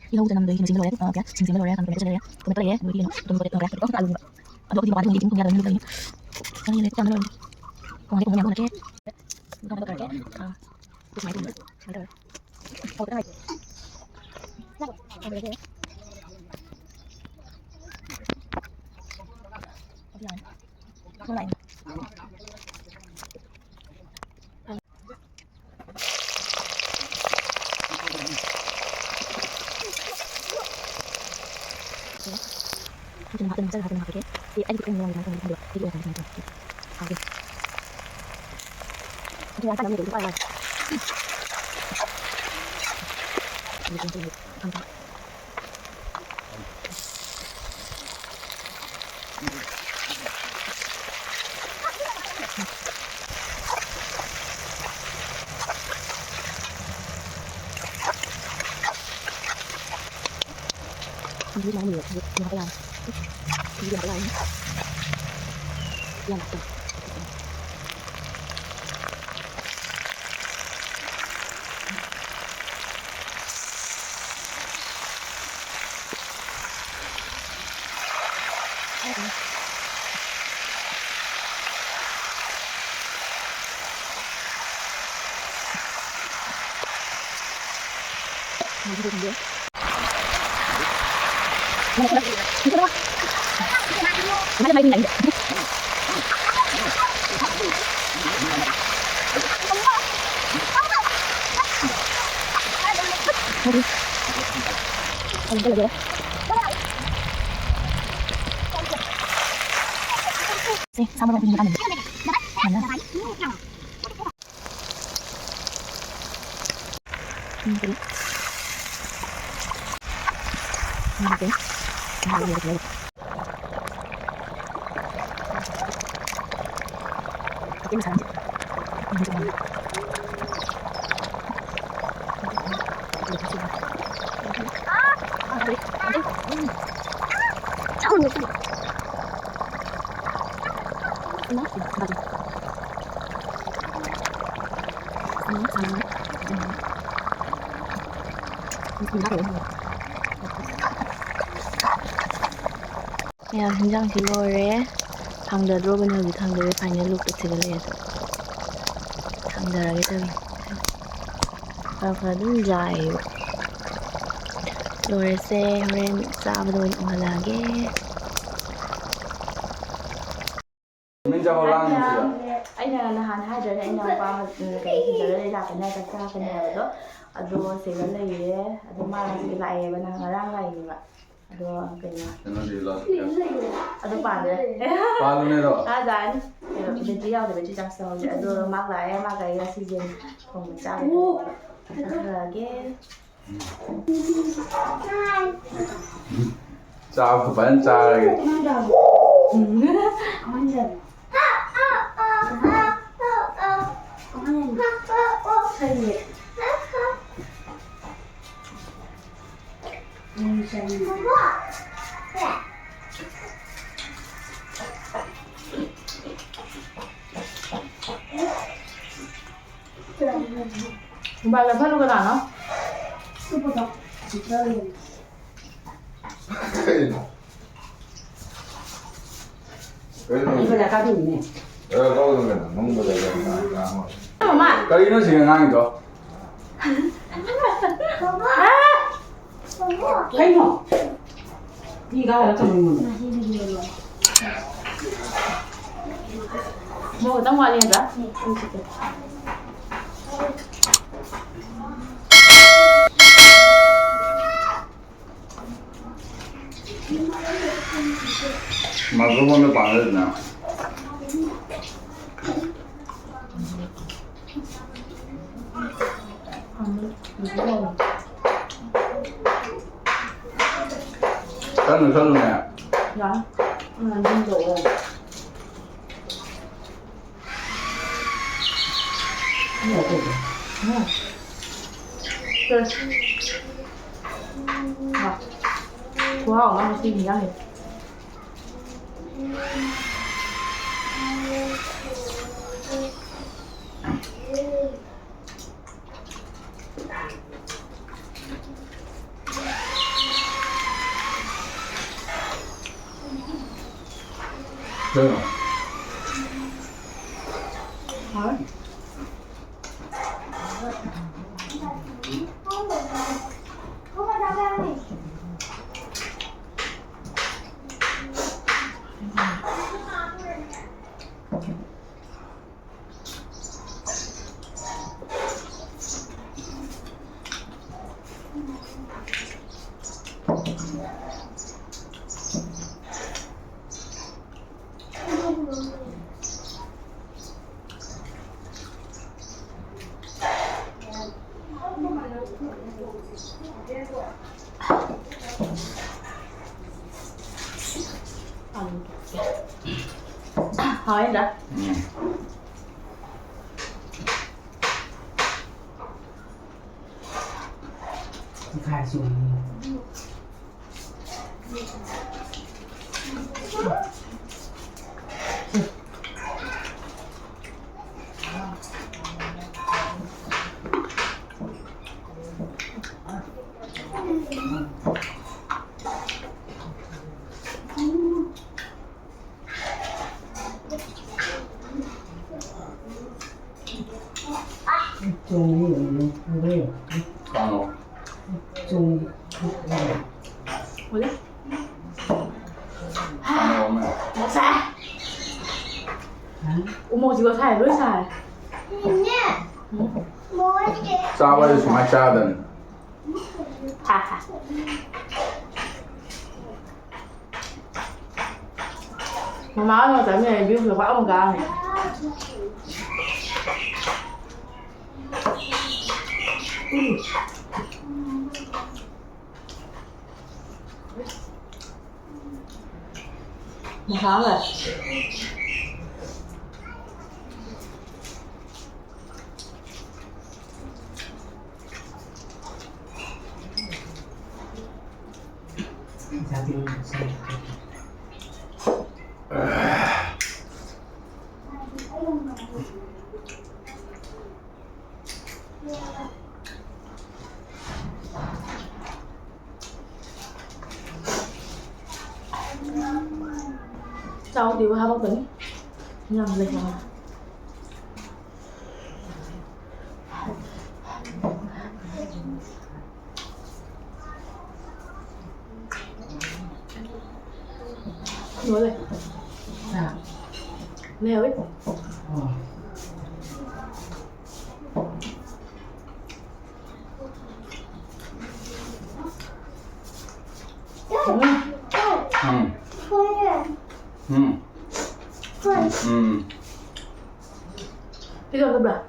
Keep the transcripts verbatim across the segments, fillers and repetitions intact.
ꯇꯤꯜꯍꯧ ꯆꯅꯝꯗꯣ ꯁꯤꯡꯕ ꯂꯣꯏꯔꯦ, ꯑ, ꯄꯤꯌꯥꯁ ꯁꯤꯡꯕ ꯂꯣꯏꯔꯦ, ꯀꯥꯡꯁꯣꯏ ꯂꯣꯏꯔꯦ, ꯆꯠꯂꯦ꯫ ꯑꯗꯨꯒ ꯇꯤꯜꯍꯧ ꯃꯔꯨ ꯃꯍꯤ ꯆꯤꯡ ꯊꯣꯡ ꯌꯥꯗꯕꯅꯤꯅ ꯂꯣꯏꯅ ꯀꯛꯏ꯫ ꯑꯗꯣ ꯑꯩꯈꯣꯏꯗꯤ ꯃꯄꯥꯟꯗ ꯊꯣꯡꯉꯗꯤ ꯆꯤꯡ ꯊꯣꯡ ꯌꯥꯗꯕꯅꯤꯅ ꯂꯣꯏꯅ ꯀꯛꯏ꯫ ꯊꯣꯡꯉꯦ, ꯊꯣꯡꯉꯦ, ꯊꯣꯡꯉꯦ꯫ ꯑꯥ꯫ ꯁꯨꯃꯥꯏꯅ ꯇꯧꯔꯦ꯫ ꯁꯨꯃꯥꯏꯅ ꯇꯧꯔꯦ꯫ ꯍꯧꯗ ꯉꯥꯏꯔꯤ꯫ ꯌꯥꯔꯦ꯫ ꯂꯥꯛꯑꯦ꯫ ꯍꯥꯞꯆꯤꯜꯂꯒ ꯍꯥꯞꯆꯤꯜꯂꯒ ꯍꯥꯞꯆꯤꯜꯂꯒ ꯍꯥꯞꯄꯒꯦ꯫ ꯁꯤ ꯑꯩꯒꯤ ꯈꯨꯠꯇꯨꯝ ꯌꯥꯎꯔꯤ ꯑꯗꯨꯃꯥꯏꯅ ꯇꯧꯔꯒ ꯑꯗꯨꯒ ꯑꯩꯒꯤ ꯑꯣꯏꯅ ꯇꯧꯔꯒꯦ꯫ ꯍꯥꯎꯗꯣꯏꯅꯤ꯫ ꯑꯗꯨꯒ ꯆꯥꯅꯕ ꯃꯤꯗꯨꯗꯤ ꯄꯥꯏꯔꯒ꯫ ꯍꯧꯖꯤꯛ ꯃꯥꯏ ꯃꯤꯅꯤꯠ ꯍꯧꯖꯤꯛ ꯌꯥꯝ ꯌꯥꯝ ꯌꯥꯝ ꯌꯥꯝ ꯁꯤ ꯁꯥ ꯃꯔꯣꯏ ꯑꯩꯈꯣꯏꯒꯤ ꯃꯇꯥꯡꯗꯅꯤ꯫ ꯃꯌꯥꯝ, ꯍꯤꯟꯖꯥꯡꯁꯤ ꯂꯣꯏꯔꯦ꯫ ꯊꯥꯡꯗꯗ꯭ꯔꯣꯕꯅꯤ ꯍꯧꯖꯤꯛ, ꯊꯥꯡꯗꯔꯦ, ꯐꯥꯏꯅꯦꯜ ꯂꯨꯛꯇ ꯊꯤꯒꯠꯂꯛꯑꯦ ꯑꯗꯣ꯫ ꯊꯥꯡꯗꯔꯒꯦ ꯇꯧꯔꯤ꯫ ꯈꯔ ꯈꯔ ꯑꯗꯨꯝ ꯌꯥꯏꯌꯦꯕ꯫ ꯂꯣꯏꯔꯁꯦ, ꯍꯣꯔꯦꯟ ꯆꯥꯕꯗ ꯑꯣꯏꯅ ꯎꯍꯜꯂꯛꯑꯒꯦ꯫ ꯃꯤꯡ ꯆꯥꯍꯧ ꯂꯥꯡꯉꯤꯁꯤꯗ꯫ ꯑꯩꯅ ꯅꯍꯥꯟ ꯍꯥꯏꯗ꯭ꯔꯅꯦ, ꯑꯩ ꯏꯅꯥꯎꯄꯥ, ꯎꯝ, ꯀꯩꯅꯣ, ꯁꯤꯗ ꯂꯩ ꯂꯥꯛꯀꯅꯤ ꯍꯥꯏꯕ, ꯆꯥꯛ ꯆꯥꯀꯅꯤ ꯍꯥꯏꯕꯗꯣ꯫ ꯑꯗꯣ ꯁꯤꯗ ꯂꯩꯔꯦ꯫ ꯑꯗꯣ ꯃꯥ ꯉꯁꯤꯗꯤ ꯂꯥꯛꯑꯦꯕ, ꯅꯍꯥꯟ ꯉꯔꯥꯡ ꯂꯥꯛꯑꯦꯕ꯫ ꯑꯗꯣ ꯀꯩꯅꯣ, ꯀꯩꯅꯣꯗꯤ ꯂꯥꯛꯇꯦ꯫ ꯑꯗꯨ ꯄꯥꯟꯗ꯭ꯔꯦ꯫ ꯄꯥꯜꯂꯨꯅꯦꯗꯣ꯫ ꯆꯥꯖꯥꯅꯤ꯫ ꯀꯩꯅꯣ, ꯕꯦꯇ꯭ꯔꯤ ꯌꯥꯎꯗꯦ, ꯕꯦꯇ꯭ꯔꯤ ꯆꯥꯔꯖ ꯇꯧꯍꯧꯗꯦ꯫ ꯑꯗꯣ ꯃꯥ ꯂꯥꯛꯑꯦ, ꯃꯥ ꯒꯥꯔꯤ ꯉꯁꯤꯁꯦ ꯊꯣꯡꯕ ꯆꯥꯒꯦ꯫ ꯆꯠꯈ꯭ꯔꯒꯦ꯫ ꯆꯥꯕ ꯐꯖꯅ ꯆꯥꯔꯒꯦ꯫ ꯃꯣꯕꯥꯏꯜ ꯂꯧꯁꯜꯂꯨ ꯀꯅꯥꯅꯣ? ꯀꯩꯅꯣ? ꯀꯩꯅꯣ? ꯑꯩ ꯕꯖꯥꯔ ꯀꯥꯗꯣꯏꯅꯤꯅꯦ꯫ ꯕꯖꯥꯔ ꯀꯥꯗꯣꯏꯅꯤ ꯀꯩꯅꯣ? ꯅꯪ ꯕꯖꯥꯔ ꯀꯥꯗꯣꯏꯅꯤ ꯀꯅꯥ ꯀꯅꯥ? ꯃꯃꯥ! ꯀꯔꯤꯅꯣ ꯁꯤꯒ ꯉꯥꯡꯉꯤꯗꯣ? ꯀꯩꯅꯣ? ꯃꯤ ꯀꯥꯏꯗ ꯊꯝꯃꯤ ꯃꯣꯏꯅꯣ? ꯃꯣꯔꯣꯛ ꯈꯤꯇꯪ ꯋꯥꯠꯂꯤ ꯍꯥꯏꯕ? ꯃꯥꯏꯀ꯭ꯔꯣꯐꯣꯟꯗ ꯄꯥꯟꯅꯗꯅ꯫ ꯀꯟꯅ ꯀꯜꯂꯨꯅꯦ꯫ ꯌꯥ꯫ ꯎꯝ, ꯑꯗꯨꯝ ꯇꯧꯑꯣ꯫ ꯈꯨꯍꯥꯎ ꯑꯃ ꯉꯁꯤꯒꯤ ꯏꯟꯖꯥꯡꯁꯦ꯫ ꯀꯩꯅꯣ? ꯍꯥꯎꯋꯦꯗ꯫ ꯎꯝ꯫ ꯈꯥꯏꯁꯨ꯫ ꯀꯥꯡꯉꯧ꯫ ꯀꯥꯡꯉꯧ ꯑꯃ꯫ ꯉꯁꯥꯏ꯫ ꯎꯃꯣꯔꯣꯛꯁꯤꯒ ꯁꯥꯏ, ꯂꯣꯏ ꯁꯥꯏ꯫ ꯎꯝ꯫ ꯆꯥꯕ ꯍꯥꯏꯁꯦ ꯁꯨꯃꯥꯏꯅ ꯆꯥꯗꯕꯅꯤ꯫ ꯍꯥ, ꯍꯥ꯫ ꯃꯃꯥꯒ ꯆꯥꯃꯤꯟꯅꯔꯗꯤ ꯚ꯭ꯌꯨꯁꯦ ꯄꯨꯔꯥ ꯑꯃꯨꯛ ꯀꯥꯔꯅꯤ꯫ ꯃꯁꯥ ꯑꯃ ꯂꯩ꯫ ꯆꯥꯎꯗꯦꯕ ꯍꯥꯄꯛꯀꯅꯤ꯫ ꯌꯥꯝ ꯂꯩ꯫ ꯂꯣꯏꯔꯦ꯫ ꯍꯥ꯫ ꯂꯩꯍꯧꯔꯤ꯫ ꯑꯣ꯫ ꯎꯝ꯫ ꯎꯝ꯫ ꯎꯝ꯫ ꯀꯩꯗꯧꯗꯕ꯭ꯔꯥ?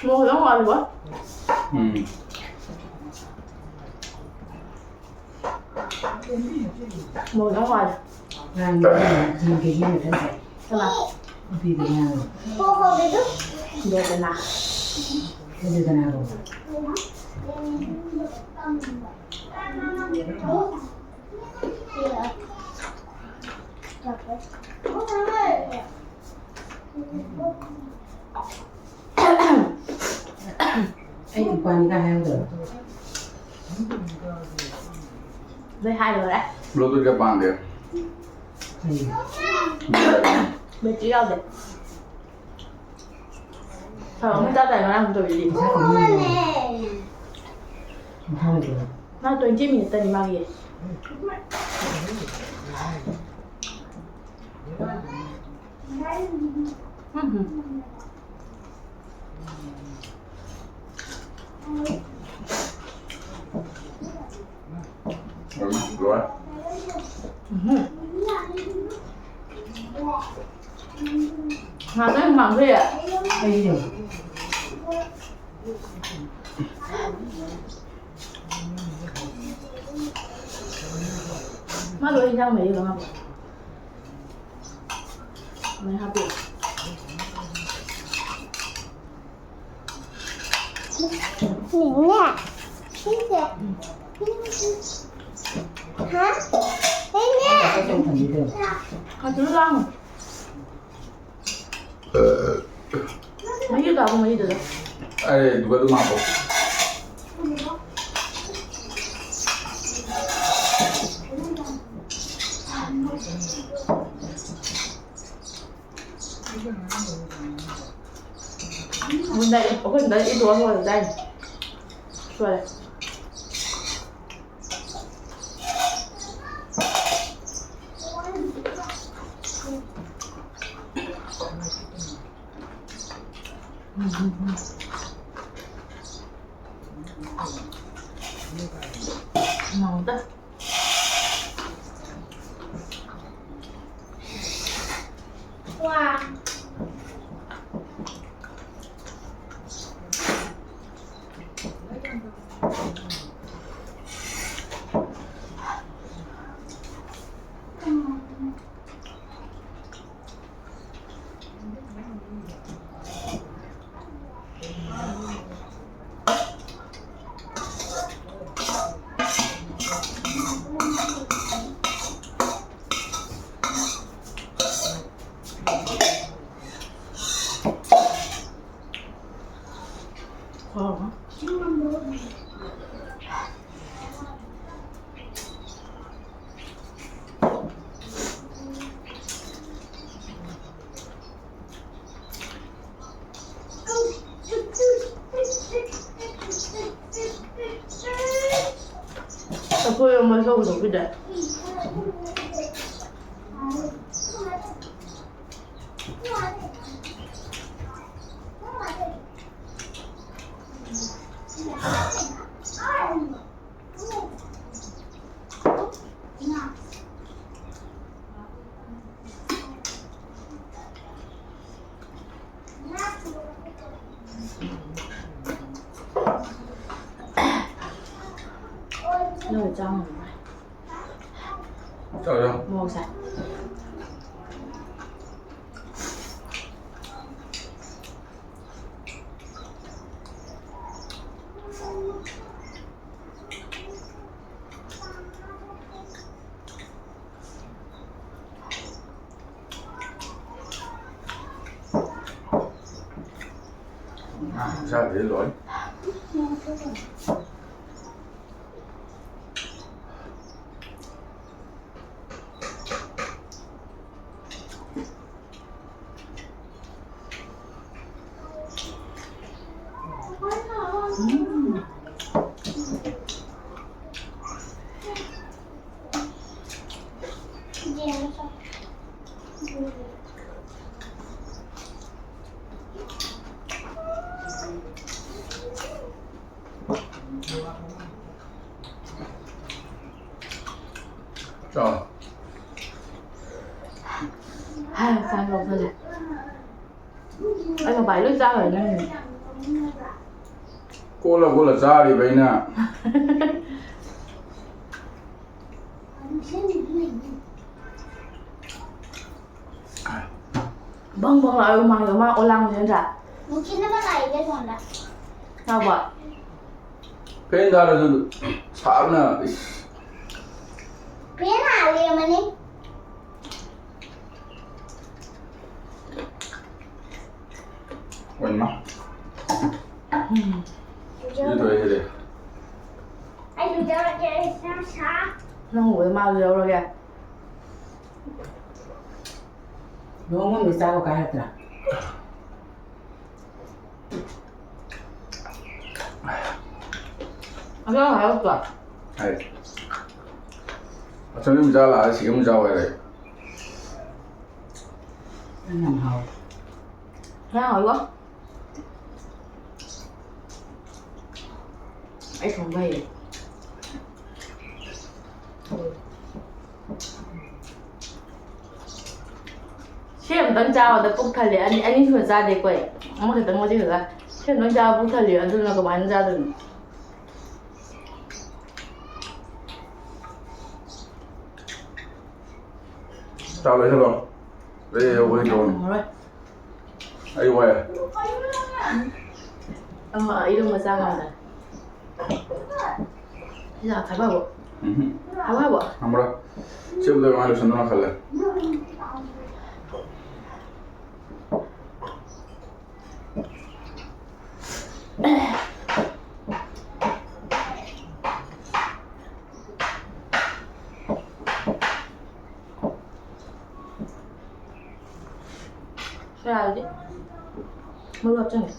ꯃꯣꯔꯣꯛ ꯈꯤꯇꯪ ꯋꯥꯠꯂꯤꯕꯣ? ꯎꯝ꯫ ꯃꯣꯔꯣꯛ ꯈꯤꯇꯪ ꯋꯥꯠꯂꯤ꯫ ꯉꯔꯥꯡ ꯌꯦꯟ ꯀꯦꯖꯤ ꯑꯃ ꯅꯠꯇ꯭ꯔ ꯉꯁꯥꯏ? ꯀꯅꯥ? ꯅꯨꯄꯤꯗꯣ ꯉꯔꯥꯡ꯫ ꯕꯦꯗꯅꯥ꯫ ꯕꯦꯗꯅꯥ ꯀꯧꯕ꯫ ꯑꯩ ꯏꯄꯥꯅꯤ ꯀꯥꯏ ꯍꯥꯏꯍꯧꯗꯕ꯫ ꯂꯣꯏ ꯍꯥꯏ ꯂꯣꯏꯔꯦ꯫ ꯕ꯭ꯂꯨꯇꯨꯠꯀ ꯄꯥꯟꯗꯦ꯫ ꯀꯩꯒꯤ? ꯕꯦꯇ꯭ꯔꯤ ꯌꯥꯎꯗꯦ꯫ ꯊꯥꯎ ꯑꯃ ꯆꯥ ꯇꯥꯏ ꯉꯔꯥꯡ ꯇꯧꯔꯤꯗꯤ꯫ ꯄꯩꯁꯥ ꯀꯩꯅꯣ ꯌꯥꯎꯗꯦ꯫ ꯄꯩꯁꯥ ꯂꯩꯇꯦ꯫ ꯃꯥ twenty minute ꯇꯅꯤ ꯃꯥꯒꯤ꯫ ꯎꯝ꯫ ꯎꯝ꯫ ꯉꯥꯗꯣ ꯌꯥꯝ ꯃꯥꯡꯈ꯭ꯔꯦ꯫ ꯑꯩꯁꯨ꯫ ꯃꯥ ꯂꯣꯏ ꯏꯟꯖꯥꯡ ꯃꯍꯤ ꯂꯣꯏ ꯍꯥꯞꯄꯣ꯫ ꯂꯣꯏ ꯍꯥꯞꯄꯤꯔꯣ꯫ ꯅꯦꯅꯦ, ꯁꯤꯁꯦ, ꯁꯤꯁꯦ꯫ ꯍꯥ? ꯀꯩꯅꯦ? ꯐꯖꯅ ꯂꯥꯡꯉꯨ꯫ ꯃꯍꯤꯗꯣ ꯇꯥꯕ, ꯃꯍꯤꯗꯨꯗ꯫ ꯑꯩ ꯑꯗꯨꯒ ꯑꯗꯨꯝ ꯍꯥꯞꯄꯣ꯫ ꯑꯩꯈꯣꯏ ꯗꯥꯏ-, ꯑꯩꯈꯣꯏ ꯗꯥꯏ ꯏꯟꯊꯣꯛꯑ ꯂꯣꯏꯔꯦ ꯆꯥꯏꯅꯤ꯫ ꯂꯣꯏꯔꯦ꯫ ꯃꯥꯡꯗ꯫ ꯋꯥ꯫ ꯑꯩꯈꯣꯏ ꯑꯃ ꯇꯧꯕꯗꯣ ꯀꯩꯗ? ꯅꯣꯏ ꯆꯥ ꯉꯝꯃꯣꯏ꯫ ꯆꯥꯔꯣ꯫ ꯃꯣꯔꯣꯛ ꯁꯥꯏ꯫ ꯆꯥꯗ꯭ꯔꯗꯤ ꯂꯣꯏꯔꯦ꯫ ꯆꯥꯎ꯫ ꯍꯥꯏ, ꯆꯥꯛ ꯂꯧꯁꯜꯂꯦ꯫ ꯑꯩ ꯃꯄꯥꯟ ꯂꯣꯏ ꯆꯥꯈ꯭ꯔꯦ ꯅꯪꯒꯤ꯫ ꯀꯣꯠꯂ ꯀꯣꯠꯂ ꯆꯥꯔꯤꯕ ꯑꯩꯅ꯫ ꯕꯪ ꯕꯪ ꯂꯥꯎꯔ ꯍꯨꯃꯥꯡꯗꯣ ꯃꯥ ꯑꯣꯂꯥꯡꯕꯁꯦ ꯅꯠꯇ꯭ꯔꯥ? ꯅꯨꯡꯊꯤꯜ ꯑꯃ ꯂꯥꯛꯏꯗ ꯁꯣꯝꯗ꯫ ꯂꯥꯎꯕ? ꯐꯦꯟ ꯊꯥꯔꯁꯨ ꯁꯥꯕꯅ ꯏꯁ꯫ ꯐꯦꯟ ꯍꯥꯜꯂꯦ ꯑꯃꯅꯤ꯫ ꯑꯣꯏꯃꯥ꯫ ꯎꯝ꯫ ꯁꯤꯗꯤ ꯂꯣꯏꯈꯔꯦ꯫ ꯑꯩ ꯂꯨꯖꯔꯒꯦ, ꯑꯩ ꯌꯥꯝ ꯁꯥ꯫ ꯅꯪ ꯎꯕꯗ ꯃꯥꯁꯨ ꯌꯥꯎꯔꯒꯦ꯫ ꯂꯨꯍꯣꯡꯐꯝꯗꯤ ꯆꯥꯕ ꯀꯥꯏꯔꯛꯇ꯭ꯔꯥ? ꯑꯉꯥꯡ ꯍꯥꯏꯔꯛꯇ꯭ꯔꯣ? ꯍꯥꯏ꯫ ꯑꯁꯣꯝꯗ ꯑꯃꯨꯛ ꯆꯥ ꯂꯥꯛꯑ ꯁꯤꯒ ꯑꯃꯨꯛ ꯆꯥꯎ ꯍꯥꯏꯔꯦ꯫ ꯌꯥꯝ ꯍꯥꯎꯋꯦ꯫ ꯉꯔꯥꯡ ꯍꯥꯎꯋꯤꯀꯣ? ꯑꯩ ꯊꯣꯡꯕ ꯍꯩꯌꯦ꯫ ꯁꯤ ꯑꯝꯇꯪ ꯆꯥꯕꯗ ꯄꯨꯛ ꯊꯜꯂꯦ꯫ ꯑꯅꯤ, ꯑꯅꯤ ꯁꯨꯅ ꯆꯥꯗꯦꯀꯣ ꯑꯩ꯫ ꯑꯃꯈꯛꯇꯪ ꯃꯆꯦ ꯈꯛꯇ꯫ ꯁꯤ ꯑꯝꯇꯪ ꯆꯥꯕ ꯄꯨꯛ ꯊꯜꯂꯦ꯫ ꯑꯗꯨꯅ ꯀꯃꯥꯏꯅ ꯆꯥꯗꯣꯏꯅꯣ? ꯆꯥꯎ ꯂꯩꯁꯜꯂꯣ꯫ ꯑꯩ ꯌꯧꯕꯒꯤ ꯇꯧꯕꯅꯤ꯫ ꯉꯝꯃꯔꯣꯏ꯫ ꯑꯩ ꯋꯥꯏ꯫ ꯑꯃ ꯏꯔꯣꯝꯕ ꯆꯥ ꯉꯝꯗ꯭ꯔꯦ꯫ ꯁꯤ ꯆꯥ ꯊꯥꯕꯕꯨ꯫ ꯎꯝꯍꯨꯝ꯫ ꯊꯥꯕꯕꯨ꯫ ꯉꯝꯃꯔꯣꯏ꯫ ꯁꯤ ꯑꯝꯇ ꯃꯥꯏ ꯂꯣꯏꯁꯟꯗꯧꯅ ꯈꯜꯂꯦ꯫ ꯌꯥꯔꯗꯤ ꯃꯔꯨ ꯍꯥꯞꯆꯤꯟꯒꯦ꯫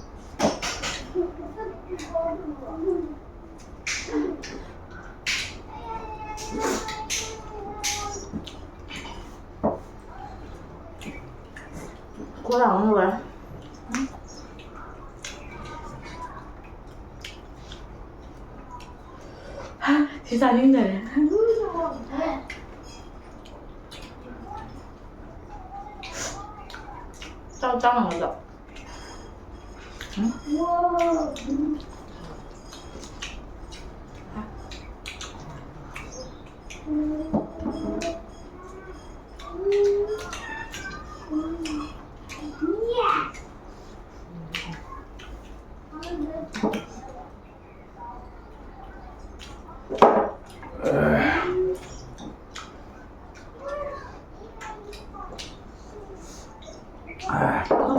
ꯈꯣꯏ ꯂꯥꯎꯅ ꯂꯣꯏꯔꯦ꯫ ꯁꯤ ꯆꯥꯅꯤꯡꯗꯔꯦ꯫ ꯆꯥꯛ ꯆꯥꯡꯉꯗꯣ꯫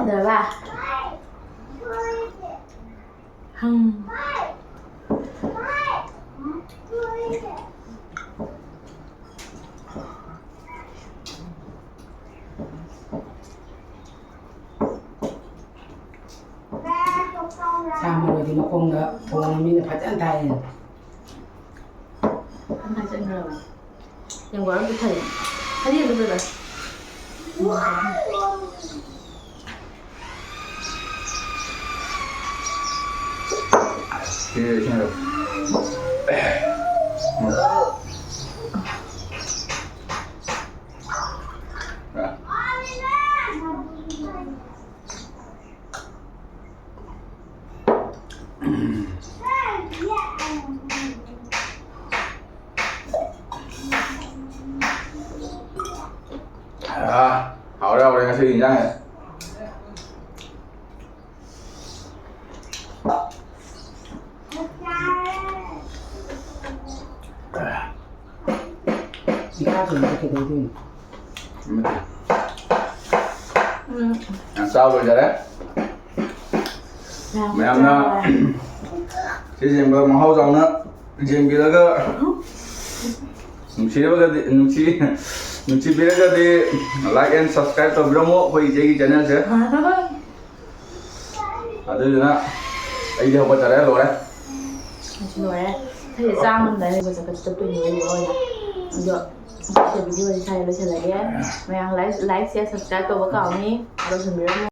ꯈꯪꯗ꯭ꯔꯕ? ꯍꯪ꯫ ꯁꯥ ꯃꯔꯣꯏꯗꯤ ꯃꯈꯣꯡꯗ ꯊꯣꯡꯉ ꯃꯤꯅ ꯐꯖꯅ ꯊꯥꯏꯌꯦ꯫ ꯌꯥꯝ ꯐꯖꯅ ꯌꯦꯡꯕ ꯑꯝꯇ ꯐꯩ꯫ ꯍꯔꯤ ꯑꯝꯇ ꯄꯤꯔꯛꯑꯣ꯫ ꯁꯤ ꯏꯁꯤꯡꯗꯣ꯫ ꯑꯥ, ꯍꯥꯎꯔꯦ, ꯍꯥꯎꯔꯦ ꯉꯁꯤꯒꯤ ꯏꯟꯖꯥꯡꯁꯦ꯫ ꯏꯀꯥ ꯊꯣꯡꯕꯗ ꯀꯩꯗꯧꯗꯣꯏꯅꯣ? ꯎꯝ꯫ ꯌꯥꯝ ꯆꯥꯕ ꯂꯣꯏꯖꯔꯦ꯫ ꯌꯥꯝ ꯃꯌꯥꯝꯅ ꯆꯥꯔꯦ꯫ ꯁꯤ ꯌꯦꯡꯕ ꯃꯍꯥꯎ ꯆꯥꯎꯅ ꯌꯦꯡꯕꯤꯔꯒ ꯅꯨꯡꯁꯤꯔꯒꯗꯤ, ꯅꯨꯡꯁꯤ-, ꯅꯨꯡꯁꯤꯕꯤꯔꯒꯗꯤ like and subscribe ꯇꯧꯕꯤꯔꯝꯃꯣ ꯑꯩꯈꯣꯏ ꯏꯆꯦꯒꯤ channelꯁꯦ꯫ ꯑꯗꯨꯗꯨꯅ ꯑꯩꯗꯤ ꯍꯧꯒꯠꯆꯔꯦ, ꯂꯣꯏꯔꯦ꯫ ꯑꯩꯁꯨ ꯂꯣꯏꯔꯦ꯫ ꯊꯩꯁꯦ ꯆꯥ ꯉꯝꯗꯥꯏ ꯂꯩꯕ ꯆꯠꯄ ꯆꯠꯇꯣꯏꯅꯦ ꯑꯩ ꯂꯣꯏꯔꯦ꯫ ꯑꯗꯣ ꯉꯁꯤꯒꯤ videoꯁꯦ ꯁ꯭ꯋꯥꯏꯗ ꯂꯣꯏꯁꯤꯜꯂꯒꯦ꯫ ꯃꯌꯥꯝ like, like, share, subscribe ꯇꯧꯕ ꯀꯥꯎꯅꯤ꯫ ꯇꯧꯁꯟꯕꯤꯔꯝꯃꯣ꯫